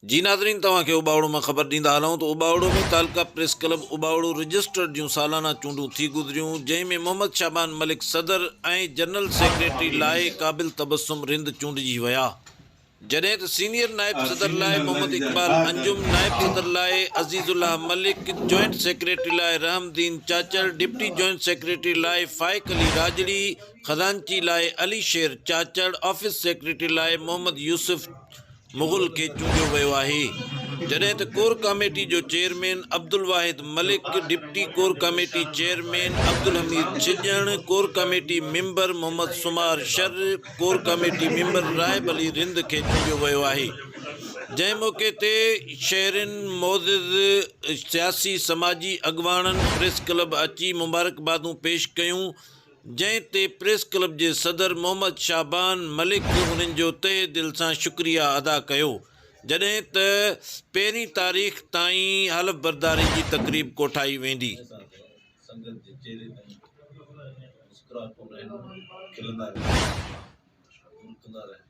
جي ناظرين توهان کي اٻاوڙو مان خبر ڏيندا هلون ته اٻاوڙو ۾ تعلقه پريس ڪلب اٻاوڙو رجسٽرڊ جون سالانه چونڊون ٿي گذريون جنهن ۾ محمد شعبان ملڪ صدر ۽ جنرل سيڪريٽري لاء قابل تبسم رند چونڊجي ويا. جڏهن ته سينيئر نائب صدر لاء محمد اقبال انجم، نائب صدر لاء عزيز الله ملڪ، جوائنٽ سيڪريٽري لاء Rahm Din Chachar, deputy joint secretary لاء فائق علي راڄڙي، خزانچي لاء علي شير چاچڙ، آفيس سيڪريٽري لاء محمد يوسف مغل کي چونڊيو ويو آهي، جڏهن ته ڪور ڪاميٽي جو chairman Abdul Wahid Malik, deputy core committee chairman Abdul Hameed Chhajjan, core committee member Muhammad Soomar Shar, core committee member Rahib Ali Rind کي چونڊيو ويو آهي، جنهن موقعي تي شهرين، معزز سياسي سماجي اڳواڻن پريس ڪلب اچي مبارڪبادون پيش ڪيون. جنهن تي پريس ڪلب جي صدر محمد شعبان ملڪ انهن جو تهه دل سان شڪريه ادا ڪيو، جڏهن ته پهرين تاريخ تائين حلف برداري جي تقريب ڪوٺائي ويندي. سنگت جي چهري تائين مسڪراهٽون رهن، کلندا رهن، مرڪندا رهن.